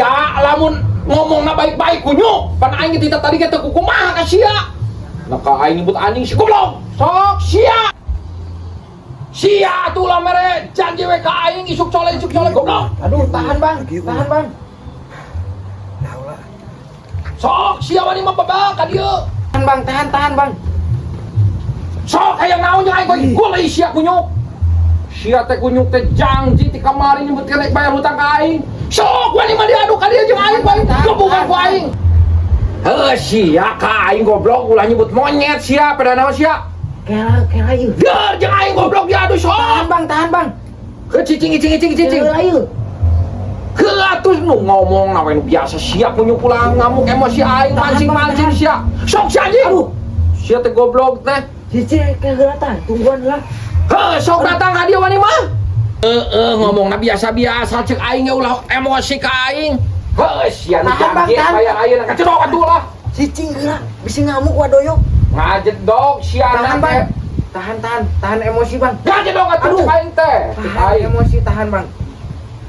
Sia lamun ngomongna baik-baik kunyuk. Pan aing teh tadi ge teu kukumaha ka sia. Nah ka aing nyebut anjing si goblok. Sok sia. Sia atuh lah mere janji we ka aing isuk cole goblok. Aduh, tahan Bang, tahan Bang. Sok sia wani mah babak ka dieu. Tahan Bang, tahan, tahan Bang. Sok hayang naon jeung aing koy gulai sia kunyuk. Sia teh kunyuk teh janji ti kamari nyebutkeun rek bayar hutang ka aing. Sok wani mah diadu ka dieu jeung aing ku aing gebukan ku aing. Heuh sia ka aing goblok ulah nyebut monyet sia pada naon sia. Kela, kela ieu. Deur jeung aing goblok diadu Tahan sok. Bang, tahan Bang. Heuh cicing cicing cicing cicing. Kela ieu. Heuh atuh nu ngomong na we nu biasa sia kunyuk ulah ngamuk emosi aing Tahan, mancing-mancing Bang, sia. Sok sia anjing. Aduh. Sia teh goblok teh. Cici kela tah, tungguan lah. Heuh sok datang ka dieu wani mah. Heeh ngomongna biasa-biasa cek aing ge ulah emosi ka aing. Heuh sia nu Tahan, Bang, janji tahan. bayar ayeuna kacedok atuh lah. Cicing heula, bisi ngamuk wadoyok. Ngajedog sia Tahan teh. Bang. Tahan, tahan, tahan emosi Bang. Ngajedog atuh Aduh. cek aing teh. Cek Tahan aing. emosi, tahan Bang.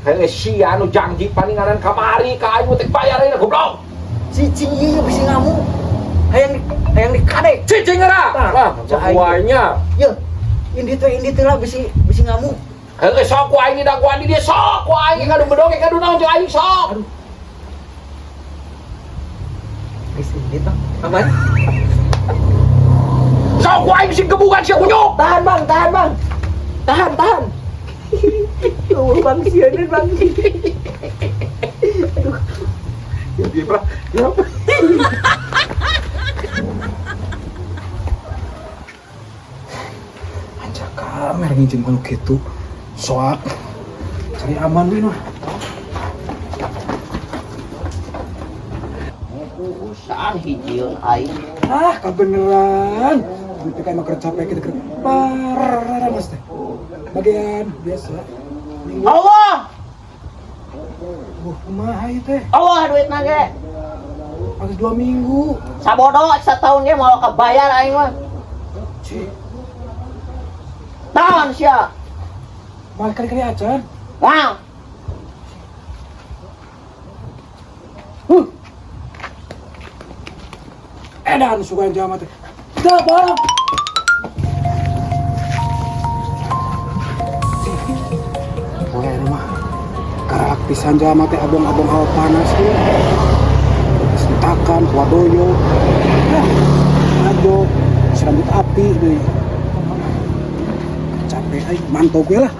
Heuh sia nu janji paninganan kamari ka aing teh bayar ayeuna goblok. Cicing ieu bisi ngamuk. Hayang hayang dikadek. Cicing geura. Tah, Lah, cek aing. buahnya. Ye, indi teh lah bisi bisi ngamuk. Heuh sok ku aing didaguan di dieu sok ku aing ngadu bedog ngadu naon jeung aing sok. Aduh. Geus indi tah. Aman. Sok ku aing sing gebukan sia kunyuk. Tahan Bang, tahan Bang. Tahan, tahan. Ya Allah Bang, sieun Bang. Aduh. Ya dia lah. Ya. Anjak kamer ngizin kanu kitu. Soak. Cari aman we mah. Usahan hijieun aing. Ah, kebeneran. Duit teh emang keur capek kita keur parah mas teh. Bagian biasa. Minggu. Allah, Kumaha ieu teh? Allah duitna ge. Harus 2 minggu. Sabodo satahun ge moal kabayar aing mah. Cik, Tahan sia. balik kali-kali acan. Wow. Edan sugan jama teh. Teu barang. Boleh rumah. Karak pisan jama teh abong-abong hawa panas ieu. Sentakan, wadoyo. Aduh, serambut api deui. Capek aing, mantau gue lah.